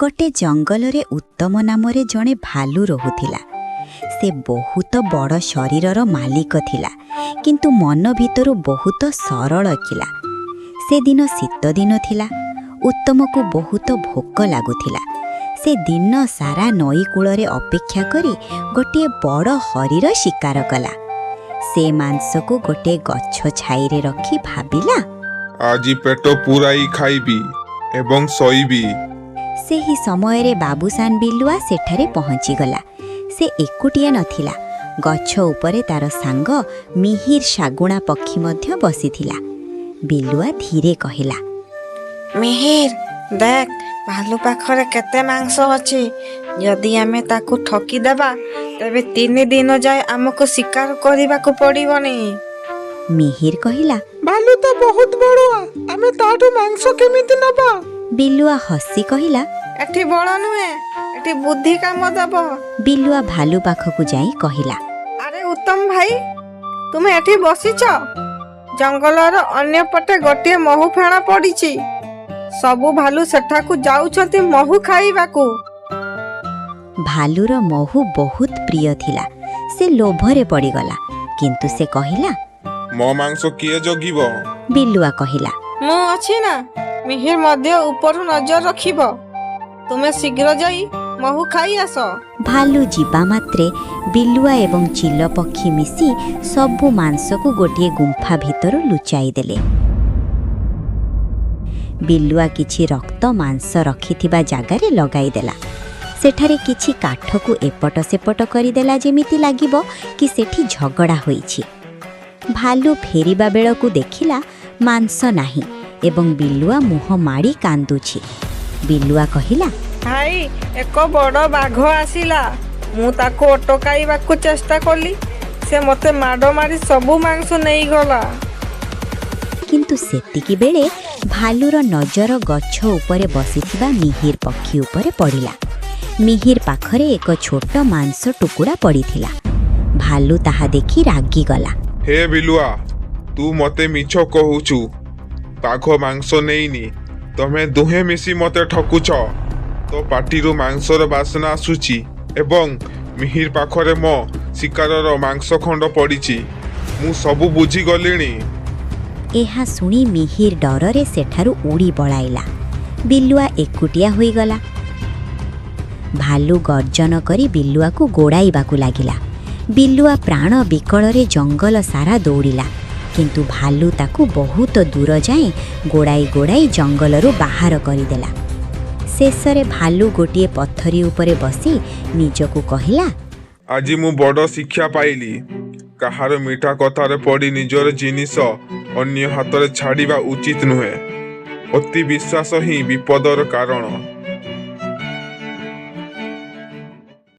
ଗୋଟେ ଜଙ୍ଗଲରେ ଉତ୍ତମ ନାମରେ ଜଣେ ଭାଲୁ ରହୁଥିଲା। ସେ ବହୁତ ବଡ଼ ଶରୀରର ମାଲିକ ଥିଲା, କିନ୍ତୁ ମନ ଭିତରୁ ବହୁତ ସରଳ ଥିଲା। ସେଦିନ ଶୀତ ଦିନ ଥିଲା। ଉତ୍ତମକୁ ବହୁତ ଭୋକ ଲାଗୁଥିଲା। ସେ ଦିନ ସାରା ନଈ କୂଳରେ ଅପେକ୍ଷା କରି ଗୋଟିଏ ବଡ଼ ହରିଣ ଶିକାର କଲା। ସେ ମାଂସକୁ ଗୋଟିଏ ଗଛ ଛାଇରେ ରଖି ଭାବିଲା, ଆଜି ପେଟ ପୂରାଇ ଖାଇବି ଏବଂ ଶୋଇବି। ସେହି ସମୟରେ ବାବୁସାନ ବିଲୁଆ ସେଠାରେ ପହଞ୍ଚିଗଲା। ସେ ଏକୁଟିଆ ନଥିଲା। ଗଛ ଉପରେ ତାର ସାଙ୍ଗ ମିହିର ଶାଗୁଣା ପକ୍ଷୀ ମଧ୍ୟ ବସିଥିଲା। ବିଲୁଆ ଧୀରେ କହିଲା, ମିହିର, ଦେଖ, ଭାଲୁ ପାଖରେ କେତେ ମାଂସ ଅଛି। ଯଦି ଆମେ ତାକୁ ଠକିଦେବା, ତେବେ 3 ଦିନ ଯାଏ ଆମକୁ ଶିକାର କରିବାକୁ ପଡ଼ିବନି। ମିହିର କହିଲା, ଭାଲୁ ତ ବହୁତ ବଳୁଆ, ଆମେ ତାଠୁ ମାଂସ କେମିତି ନବା? ବିଲୁଆ ହସି କହିଲା, ଏଠି ବଳ ନୁହେଁ, ଏଠି ବୁଦ୍ଧି କାମ ଦେବ। ବିଲୁଆ ଭାଲୁ ପାଖକୁ ଯାଇ କହିଲା, ଆରେ ଉତ୍ତମ ଭାଇ, ତୁମେ ଏଠି ବସିଛ? ଜଙ୍ଗଲର ଅନ୍ୟ ପଟେ ଗୋଟିଏ ମହୁ ଫେଣା ପଡ଼ିଛି। ସବୁ ଭାଲୁ ସେଠାକୁ ଯାଉଛନ୍ତି ମହୁ ଖାଇବାକୁ। ଭାଲୁର ମହୁ ବହୁତ ପ୍ରିୟ ଥିଲା। ସେ ଲୋଭରେ ପଡ଼ିଗଲା, କିନ୍ତୁ ସେ କହିଲା, ମୋ ମାଂସ କିଏ ଜଗିବ? ବିଲୁଆ କହିଲା, ମୁଁ ଅଛି ନା, ମିହିର ମଧ୍ୟ ଉପରୁ ନଜର ରଖିବ। ତୁମେ ଶୀଘ୍ର ଯାଇ ମହୁ ଖାଇ ଆସ। ଭାଲୁ ଯିବା ମାତ୍ରେ ବିଲୁଆ ଏବଂ ଚିଲ ପକ୍ଷୀ ମିଶି ସବୁ ମାଂସକୁ ଗୋଟିଏ ଗୁମ୍ଫା ଭିତରୁ ଲୁଚାଇ ଦେଲେ। ବିଲୁଆ କିଛି ରକ୍ତ ମାଂସ ରଖିଥିବା ଜାଗାରେ ଲଗାଇଦେଲା। ସେଠାରେ କିଛି କାଠକୁ ଏପଟ ସେପଟ କରିଦେଲା, ଯେମିତି ଲାଗିବ କି ସେଠି ଝଗଡ଼ା ହୋଇଛି। ଭାଲୁ ଫେରିବା ବେଳକୁ ଦେଖିଲା ମାଂସ ନାହିଁ ଏବଂ ବିଲୁଆ ମୁହଁ ମାଡ଼ି କାନ୍ଦୁଛି। ବିଲୁଆ କହିଲା, ଭାଇ, ଏକ ବଡ଼ ବାଘ ଆସିଲା। ମୁଁ ତାକୁ ଅଟକାଇବାକୁ ଚେଷ୍ଟା କଲି। ସେ ମୋତେ ମାଡ଼ ମାରି ସବୁ ମାଂସ ନେଇଗଲା। କିନ୍ତୁ ସେତିକି ବେଳେ ଭାଲୁର ନଜର ଗଛ ଉପରେ ବସିଥିବା ମିହିର ପକ୍ଷୀ ଉପରେ ପଡ଼ିଲା। ମିହିର ପାଖରେ ଏକ ଛୋଟ ମାଂସ ଟୁକୁଡ଼ା ପଡ଼ିଥିଲା। ଭାଲୁ ତାହା ଦେଖି ରାଗିଗଲା। ହେ ବିଲୁଆ, ତୁ ମତେ ମିଛ କହୁଛୁ। ବାଘ ମାଂସ ନେଇନି। ତମେ ଦୁହେଁ ମିଶି ମତେ ଠକୁଛ। ତୋ ପାଟିରୁ ମାଂସର ବାସ୍ନା ଆସୁଛି ଏବଂ ମିହିର ପାଖରେ ମୋ ଶିକାରର ମାଂସ ଖଣ୍ଡ ପଡ଼ିଛି। ମୁଁ ସବୁ ବୁଝିଗଲିଣି। ଏହା ଶୁଣି ମିହିର ଡରରେ ସେଠାରୁ ଉଡ଼ି ପଳାଇଲା। ବିଲୁଆ ଏକୁଟିଆ ହୋଇଗଲା। ଭାଲୁ ଗର୍ଜନ କରି ବିଲୁଆକୁ ଗୋଡ଼ାଇବାକୁ ଲାଗିଲା। ବିଲୁଆ ପ୍ରାଣ ବିକଳରେ ଜଙ୍ଗଲ ସାରା ଦୌଡ଼ିଲା, କିନ୍ତୁ ଭାଲୁ ତାକୁ ବହୁତ ଦୂର ଯାଏଁ ଗୋଡ଼ାଇ ଗୋଡ଼ାଇ ଜଙ୍ଗଲରୁ ବାହାର କରିଦେଲା। ଶେଷରେ ଭାଲୁ ଗୋଟିଏ ପଥରୀ ଉପରେ ବସି ନିଜକୁ କହିଲା, ଆଜି ମୁଁ ବଡ଼ ଶିକ୍ଷା ପାଇଲି। କାହାର ମିଠା କଥାରେ ପଡ଼ି ନିଜର ଜିନିଷ ଅନ୍ୟ ହାତରେ ଛାଡ଼ିବା ଉଚିତ ନୁହେଁ। ଅତି ବିଶ୍ୱାସ ହିଁ ବିପଦର କାରଣ।